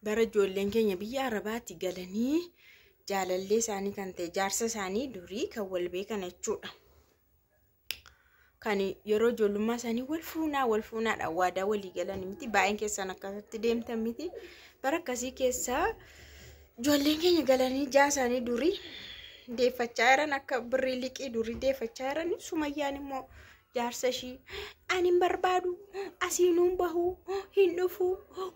Bara ijoolleen keenya biyya Arabaatti galanii jaalallee isaanii kan ta'e jaarsa isaanii durii kan wal beekan jechuudha. Kan yeroo ijoollummaa isaanii wal fuunaa wal fuunaadhaan waadaa walii galan miti. Baay'een keessan akkasitti deemtan miti. Bara akkasii keessaa ijoolleen keenya galanii jaarsa isaanii durii deeffachaa jiran akka birrii liqii durii deeffachaa jiran. Sumayyaan immoo jaarsa ishii ani hin barbaadu, asiinuun bahu, hin dhufu,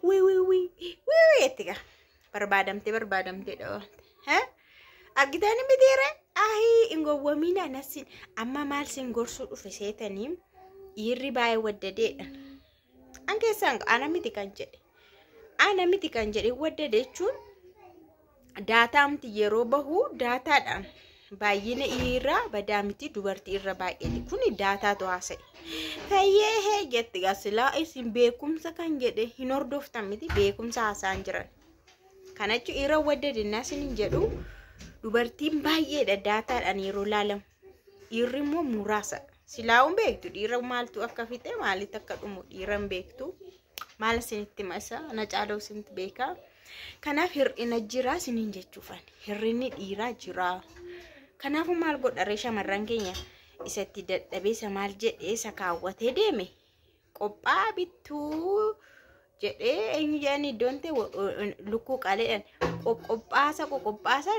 wii wii wii wii wii itti gara barbaadamtee barbaadamtee dhawamte. Argitanii mitiire? Ahii, hin gowwamiina. Nasin amma maal sin gorsuu dhufe seetanii? Dhiirri baay'ee waddadeedha. An keessaan ana miti kan jedhe. Ana miti kan jedhe. Waddade jechuun daataamti yeroo bahu daataadhaan baay'ina dhiiraa badaa miti, dubartii irra baay'eeti. Kuni daataatu haasa'e. Fayyee hee jetti gasilaa isin beekumsa kan jedhe hin hordoftan miti, beekumsa haasa'an jiran. Kana jechuun dhiira waddade nasin hin jedhu, dubartiin baay'eedha daataadhaan yeroo laalamu. Dhiirri immoo muraasa. Silaa'uun beektu dhiira maaltu akka fixe, maalitti akka dhumu dhiira hin beektu. Maal isinitti masa na caalaa isinitti beekaa. Kanaaf hir'ina jira isiniin jechuufan. Hir'inni dhiiraa jira. Kanaafuu maal godha shamarran keenya? Isatti dadhabee isa maal jedhee isa kaawwatee deeme. Qophaa bittuu jedhee eenyu jedhanii iddoon ta'e lukkuu qaleedhaan qoqqophaasa qoqqophaasa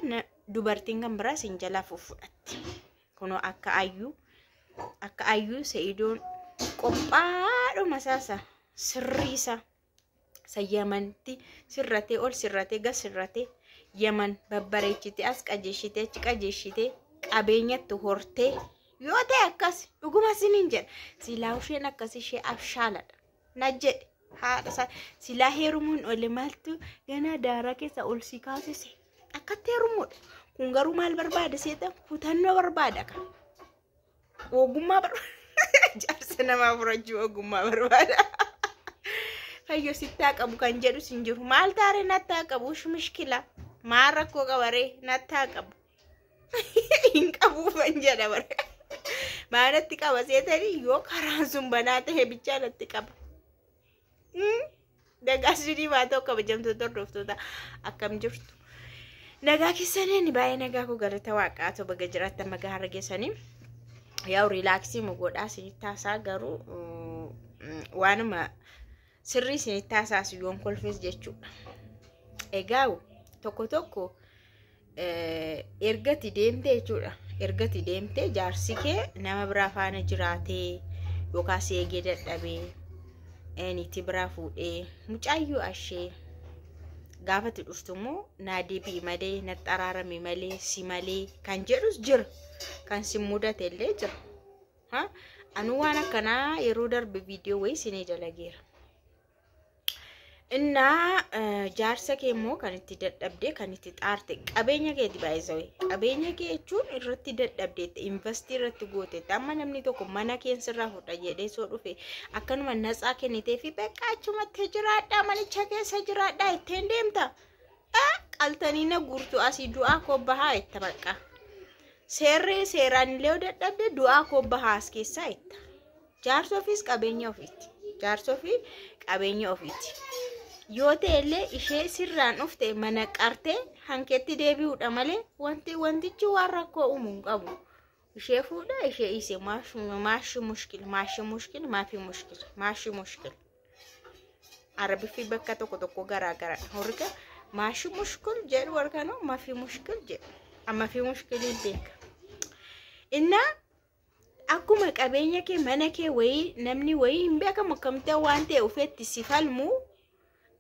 dubartiin kan biraa isin jalaa fudhatti. Kunoo akka ayyuu Sa'idoon qophaadhuma isaasa sirrii isaa isa Yamantti sirratee ol sirratee gas sirratee Yaman babbareechitee as qajeeshitee achi qajeeshitee qabeenyatti hortee yoo ta'e akkas dhuguma isiniin jedha. Silaa isheen akkas ishee abshaaladha. Na jedhe haadha isaa silaa heerumuun ole maaltu ganaa daaraa keessa ol si kaasise akkatti heerumuudha. Kun garuu maal barbaada seetan? Kutannoo barbaada kan. Ogummaa barbaada. Jaarsa namaa furachuu ogummaa barbaada. Fayyoo sittaa qabu kan jedhu sin jiru. Maal taaree nattaa qabu? Mishkila. Maal rakkoo qabaree nattaa qabu? Hin qabuufan jedha bare. Maalatti qaba seetanii? Yoo karaan sun banaa ta'e bichaa natti qaba. Nagaa sinii haa ta'u, kabajamtoota hordoftoota, akkam jirtu? Nagaa keessanii? Baay'ee nagaa koo, galata waaqaa ta'u. Baga jiraattan, baga har'a geessanii. Yaa relax mu godhaa isinitti haasaa, garuu waanuma sirrii isinitti haasaas yoon kolfes jechuudha. Egaa tokko tokko ergati deemte jechuudha. Ergati deemte jaarsi kee nama biraa faana jiraatee yookaan seegee dadhabee niitii biraa fuudhee mucaayyoo ashee gaafati dhuftu immoo naa deebi'i malee, na xaraarame malee, si malee kan jedhus jira. Kan si mudate illee jira. Anu waan akkanaa yeroo darbe viidiyoo wayii isinii dalageera. Innaa jaarsa kee immoo kan itti dadhabdee, kan itti xaarte, qabeenya keeti baay'isawee. Qabeenya kee jechuun irratti dadhabdee, invest irratti goote. Amma namni tokko mana keensirraa fudha jedhee soo dhufe akkanuma natsaa kennitee fi bakka achumatti jiraadhaa, manicha keessa jiraadhaa ittiin deemta. Qaltanii na guurtu asii, du'aa koo bahaa itti bakka. Seerri seeraan illee yoo dadhabde du'aa koo bahaa as keessaa itti. Jaarsa ofiis qabeenya ofiiti. Jaarsa ofii qabeenya ofiiti. Yoo ta'e illee ishee sirraan dhufte mana qartee hankeetti deebi'uudha malee wanti wantichi waan rakkoo uumu hin qabu. Ishee fuudha, ishee dhiise, maashi mushkil, maashi mushkil, maafi mushkil, maashi mushkil. Arabiffi bakka tokko tokko garaa garadha. Horga maashi mushkil jedhu, warra kanoo maafi mushkil jedhu. Amma fi mushkiliin beeka. Innaa akkuma qabeenya kee, mana kee wayii, namni wayii hin beekamu akkamitti waan ta'e ufeetti si falmu,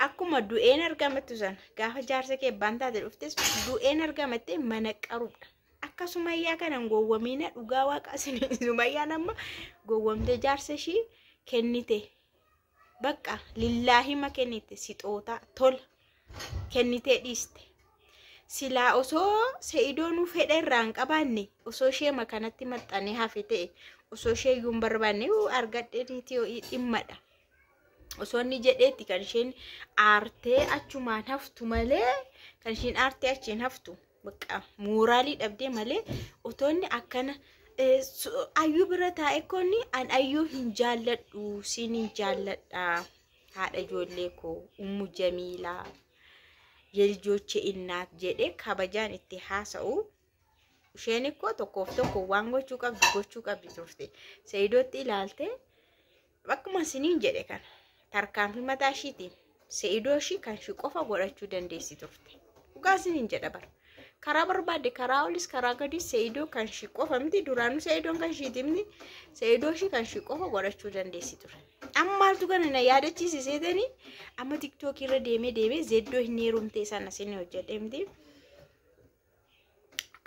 akkuma du'een argamattu sana gaafa jaarsa kee abbaan taate dhuftes du'een argamatte mana qaruudha. Akka Sumayyaa kanan gowwamiina, dhugaa waaqa isin. Sumayyaan amma gowwamtee jaarsa ishii kennite. Bakka lillaahima kennite, sixootaa tola kennitee dhiiste. Silaa osoo Se'idoonuu fedha irraa hin qabaanne, osoo ishee kanatti maxxanee hafe ta'e, osoo ishee iyyuu hin barbaanne argadhe niitii dhimmadha. Osoo inni jedheetti kan isheen aartee achumaan haftu malee, kan isheen aartee achiin haftu bakka mooraalii dhabdee malee, otoo inni akkana ayyuu bira taa'e konni an ayyuu hin jaalladhu, siin hin jaalladha, haadha ijoollee koo, ummu Jamiilaa. የልጆቼ እናት jedhee kabajaan itti haasa'u isheen ikkoo tokkoof tokko waan gochuu qabdu gochuu qabdi turte. Se'idootti ilaalte akkuma isiniin jedhe kana tarkaanfii mataa ishiitiin Se'idoo ishii kan ishii qofa godhachuu dandeessi turte. Dhugaa isiniin jedha bara. Karaa barbaadde karaa olis karaa gadis Se'idoo kan ishii qofa miti duraanuu Se'idoon kan ishiiti miti Se'idoo ishii kan ishii qofa godhachuu dandeessi ture. Amma maaltu kana na yaadachiise seetanii amma tiktookii irra deemee deemee zeddoo hin heerumte sana isin hojjedhe miti.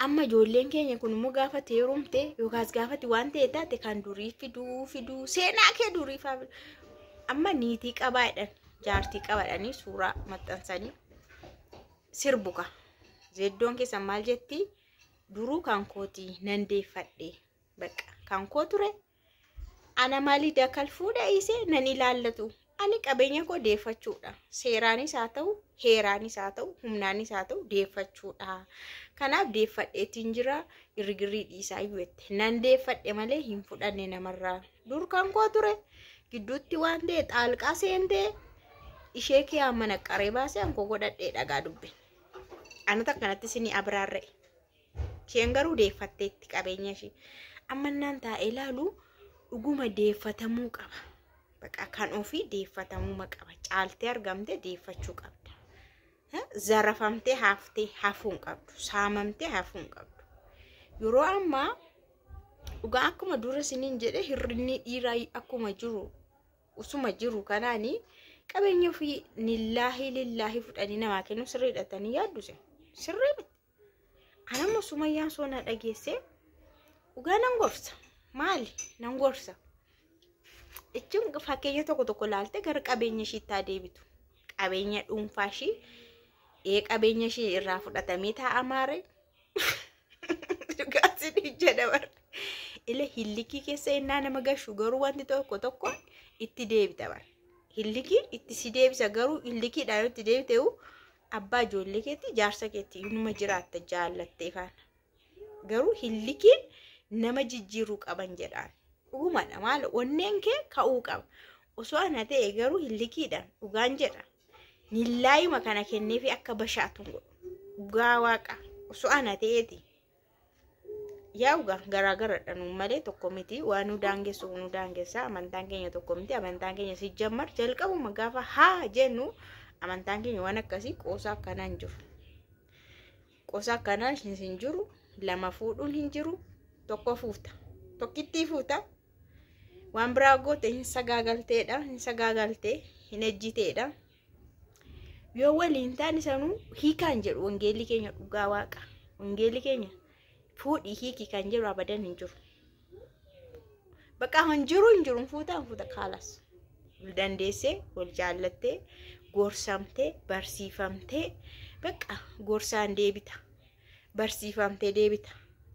Amma ijoolleen keenya kun immoo gaafa heerumte yookaas gaafati waan ta'e taate kan durii fiduu fiduu seenaa kee durii faa amma niitii qabaa jedhan jaartii qabadhanii suuraa maxxansanii sirbuka. Zeddoon keessan maal jetti duruu kan kootii nan deeffadhe bakka kan koo ture ana maalii dakal fuudha dhiisee nan ilaallatu ani qabeenya koo deeffachuudha seeraanis haa ta'u heeraanis haa ta'u humnaanis haa ta'u deeffachuudha kanaaf deeffadheetiin jira girgirrii dhiisaa jette nan deeffadhe malee hin fudhanne namarraa dur kan koo ture gidduutti waan ta'e xaalqaa seentee ishee kee amma naqqaree baasee an koo godhadhee dhagaa dubbe. Anatu akkanatti isinii abraarra'e. Isheen garuu deeffatteetti qabeenya ishee. Amma innaan taa'ee ilaalu dhuguma deeffatamuu qaba. Bakka kan ofii deeffatamuu qaba. Caaltee argamtee deeffachuu qabda. Zarafamtee haftee hafuu hin qabdu. Saamamtee hafuu hin qabdu. Yeroo ammaa dhugaa akkuma dura isiniin jedhe hir'inni dhiiraa akkuma jiru usuma jiru kanaanii qabeenya ofii nillaahi lillaahi fudhanii namaa kennu sirrii hidhatanii yaadduse. Sirrii miti. Anamma Sumayyaan soo na dhageesse dhugaa nan gorsa. Maali? Nan gorsa. Jechuun fakkeenya tokko tokko laaltee gara qabeenya ishiitti haa deebitu. Qabeenya dhuunfaa ishii ee qabeenya ishii irraa fudhatamee taa'a maare. Dhugaa isinii jedha bara. Ila hillikii keessa ennaa nama gashu garuu wanti tokko tokko itti deebita bara. Hillikiin itti si deebisa garuu hillikiidhaan yoo itti deebite abbaa ijoollee keetti jaarsa keetti inuma jiraatta jaallattee faana. Garuu hillikiin nama jijjiiruu qaban jedhaan. Dhugumadha maal onneen kee ka'uu qaba. Osoo ana ta'e garuu hillikiidhaan dhugaan jedha. Nillaayuma kana kenneefi akka bashaatu hin godhu. Dhugaa waaqa osoo ana ta'eeti. Yaa dhugaa garaagaradha nuun malee tokko miti waan nu daangessu nu daangessa amantaan keenya tokko miti amantaan keenya si jammar jalqabuma gaafa haa jennu amantaan keenya waan akkasii qoosaa akkanaa hin jiru. Qoosaa akkanaa hin jiru lama fuudhuun hin jiru tokko fuuta tokkittii fuuta waan biraa goote hin sagaagalteedha hin sagaagaltee hin ejjiteedha. Yoo waliin taane sanuu hiikaan jedhu wangeelli keenya dhugaa waaqa wangeelli keenya. Fuudhii hiikii kan jedhu abadan hin jiru. Bakka hin jiru hin jiru fuuta fuuta kaalas. Wal dandeessee wal jaallattee gorsamtee barsiifamtee bakka gorsaan deebita. Barsiifamtee deebita.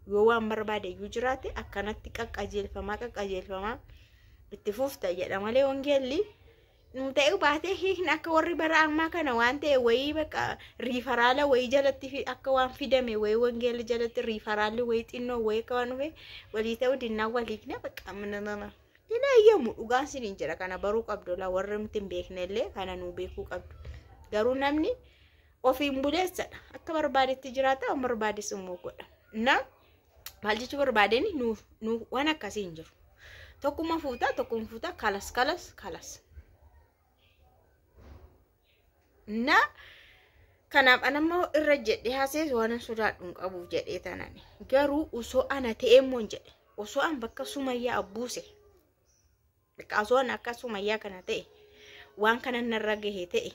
Yoo waan barbaade iyyuu jiraate akkanatti qaqqajeelfamaa qaqqajeelfamaa itti fufta jedha malee wangeelli nu ta'e baatee hiikni akka warri bara ammaa kana waan ta'e wayii bakka riifaraala wayii jalatti akka waan fidame wayii wangeela jalatti riifaraalli wayii xinnoo wayii akka waan dhufe walii ta'uu dinnaa wal hiikna bakka minanana. Hin eeyyamu dhugaan siniin jedha kana baruu qabdu laa warri nuti hin beekne illee kana nuu beekuu qabdu. Garuu namni ofiin buleessadha akka barbaadetti jiraata waan barbaades immoo godha. Na maal jechuu barbaadeen nu waan akkasii hin jiru. Tokkuma fuutaa tokkuma fuutaa kalas kalas kalas. Na kanaaf anammoo irra jedhee haasee waan sodaadhu hin qabuuf jedhee tanani. Garuu osoo ana ta'e immoo hin jedhe osoo an bakka Sumayyaa abbuuse bakka osoo an akka Sumayyaa kana ta'e waan kana narra gahe ta'e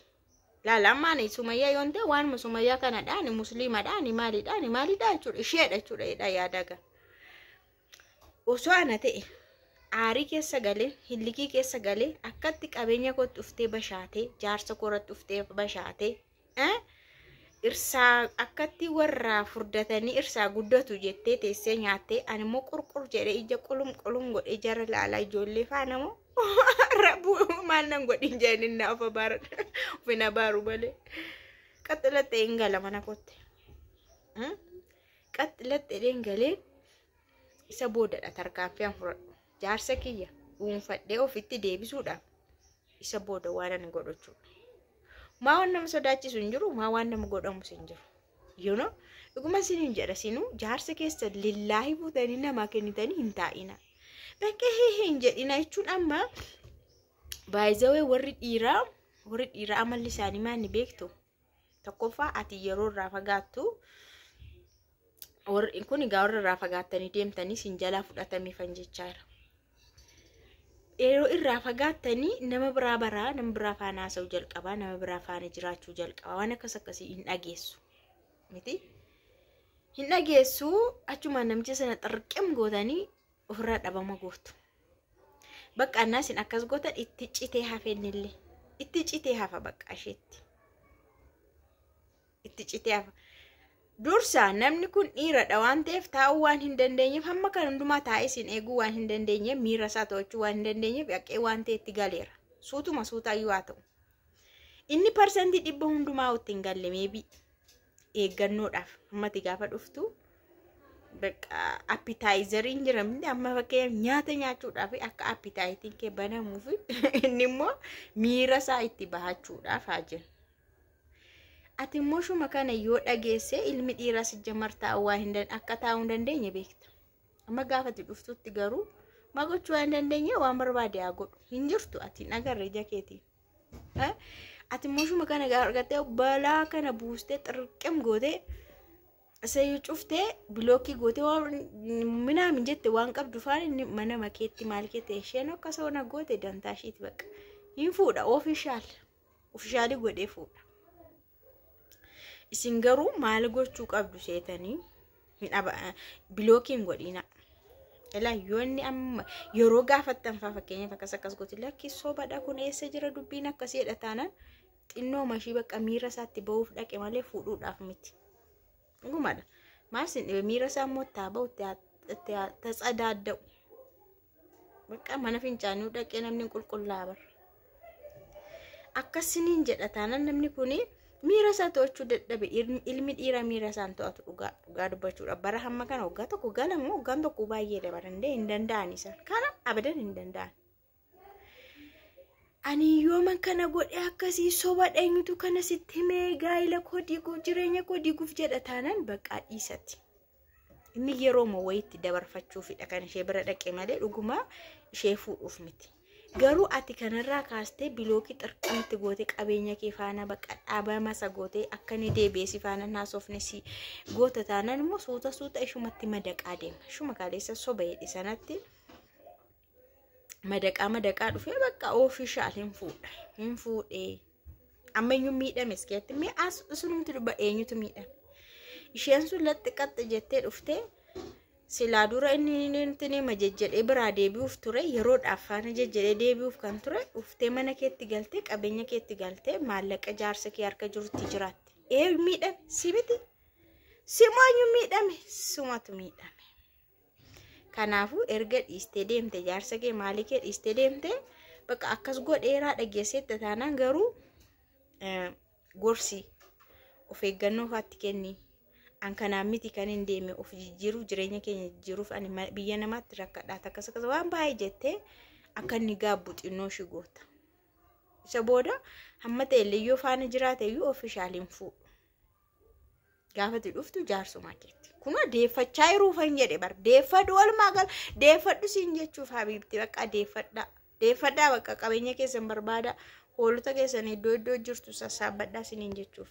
laala amma ani Sumayyaa yoon ta'e waanuma Sumayyaa kanadha ani musliimadha ani maalidha ani maalidha jechuudha isheedha jechuudha jedha yaada gaa. Osoo ana ta'e aarii keessa galee hillikii keessa galee akkatti qabeenya kootti dhuftee bashaatee jaarsa kooratti dhuftee bashaatee irsaa akkatti warraa furdatanii irsaa guddatu jettee teessee nyaattee ani immoo qurqur jedhee ija qulum qulum godhee jara laalaa ijoollee faana moo rabbuu maal nan godhin jedhanii na of abaaran of hin abaaru malee qaxxilattee hin gala mana kootti qaxxilattee hin galee isa boodadha tarkaanfii an fudhadhu. Jaarsa kiyya dhuunfadhee ofitti deebisuudhaaf isa booda waan ani godhu jechuudha. Maa waan nama sodaachisu hin jiru, maa waan nama godhamus hin jiru. You know? Dhuguma isiniin jedha, sinuu jaarsa keessa lillaahi fuutanii namaa kennitanii hin taa'ina. Bakka hin jedhina jechuun amma baay'izawee warri dhiiraa amalli isaanii maal beektu? Tokkoffaa, ati yeroo irraa fagaattu, warri kun egaa warra irraa fagaattanii deemtanii sin jalaa fudhatameefan jechaadha. Yeroo irraa fagaattanii nama biraa baraa, nama biraa faana haasa'uu jalqabaa, nama biraa faana jiraachuu jalqabaa, waan akkas akkasii hin dhageessu. Miti? Hin dhageessu, achumaan namicha sana xirqim gootanii ofirraa dhabama gootu. Bakka annaa isin akkas gootan itti citee hafennillee. Itti citee hafa bakka isheetti. Itti citee hafa. Dursa namni kun dhiiradha waan ta'eef, taa'uu waan hin dandeenyeef, hamma kan hundumaa taa'ee isin eeguu waan hin dandeenyeef, miira isaa to'achuu waan hin dandeenyeef, dhaqee waan ta'e itti galeera. Suutuma suutaayyuu haa ta'u. Inni 100% hundumaa itti hin galle, maybe eeggannoodhaaf ammati gaafa dhuftu bakka appetizeriin jira miti? Amma fakkeenyaaf nyaata nyaachuudhaaf akka appetiteiin kee banamuuf, inni immoo miira isaa itti bahachuudhaaf haa jennu. Ati immoo shuma kana yoo dhageesse, ilmi dhiiraa si jamar taa'uu waan hin akka taa'uu hin dandeenye beekta. Amma gaafati dhuftutti garuu maa gochuu waan hin dandeenye, waan barbaade haa godhu. Hin jirtu, ati hin agarre ija keetiin. Ati immoo shuma kana argattee balaa kana buustee xirqim gootee isayyuu cuftee block gootee waan minaamin jette waan qabdu faana inni mana makeetti maal keette isheen akka soona goote dantaa ishiiti bakka. Hin fuudha, official. Official godhee fuudha. Isin garuu maal gochuu qabdu seetanii? Blockiin godhina. Ilaa, yoo inni amma yeroo gaafattan faa, fakkeenyaaf akkas akkas gooti, lakki sobadha kun, eessa jira dubbiin akkasiidha taanaan, xinnoo mashii bakka miira isaatti ba'uuf dhaqe malee fuudhuudhaaf miti. Dhugumadha. Maal sin dhibe? Miira isaa immoo itti haa ba'u, itti haa tatsadaada'u. Bakka mana fincaanii dhaqee namni qulqullaa bara. Akkasiniin jedha taanaan, namni kuni miira isaa to'achuu dadhabe. Ilmi dhiiraa miira isaan to'atu, dhugaa dhugaa dubbachuudha. Bara hamma kana waggaa tokko galamu, waggaan tokko baay'ee dabarandee hin danda'an isaan. Kana abadan hin danda'an. Ani yooman kana godhe, akkasii soba, eenyutu kana sitti himee, gaa'ila koo diiguuf, jireenya koo diiguuf jedha taanaan, bakka dhiisati. Inni yeroo wayiitti dabarfachuufidha kan ishee bira dhaqe malee dhuguma ishee fuudhuuf miti. Garuu ati kanarraa kaastee block xirqamti gootee, qabeenya kee faana bakka dhaabama masa gootee, akka inni deebi'ee si faana naasofne si goota taanaan immoo suuta suuta ishumatti madaqaa deema. Ishuma kaleessa soba jedhe sanatti madaqaa madaqaa dhufee bakka official hin fuudha. Hin fuudhee. Amma eenyu miidhame iskeetti? Mee as isinumti dubba, eenyutu miidhame? Isheen sun laxxi qaxxi jettee dhuftee, silaa dura inni nama jejjedhee biraa deebi'uuf ture, yeroodhaaf faana jejjedhee deebi'uuf kan ture, dhuftee mana keetti galtee, qabeenya keetti galtee, maallaqa jaarsa kee harka jirutti jiraatte. Eenyu miidhame? Si miti. Simoo eenyu miidhame? Sumatu miidhame. Kanaafuu erga dhiistee deemte, jaarsa kee maalii kee dhiistee deemte, bakka akkas godheeraa dhageesseetta taanaan garuu gorsi of eeggannoo faatti kenni. An kanaan miti kan hin deeme, of jijjiiruuf, jireenya keenya jijjiiruuf ani biyya namaatti rakkadhaa, akkas akkas waan baay'ee jettee akka inni gaabbu xinnoo ishii goota. Isa booda hamma ta'e illee yoo faana jiraate iyyuu official hin fuudhu. Gaafati dhuftu jaarsuma keetti. Kunoo deeffachaa jiruufan jedhe bar, deeffadhu, walumaa gala deeffadhu siin jechuuf. Habiibti, bakka deeffadhaa. Deeffadhaa, bakka qabeenya keessan barbaada. Hoolota keessan iddoo iddoo jirtu sassaabbadhaa siniin jechuuf.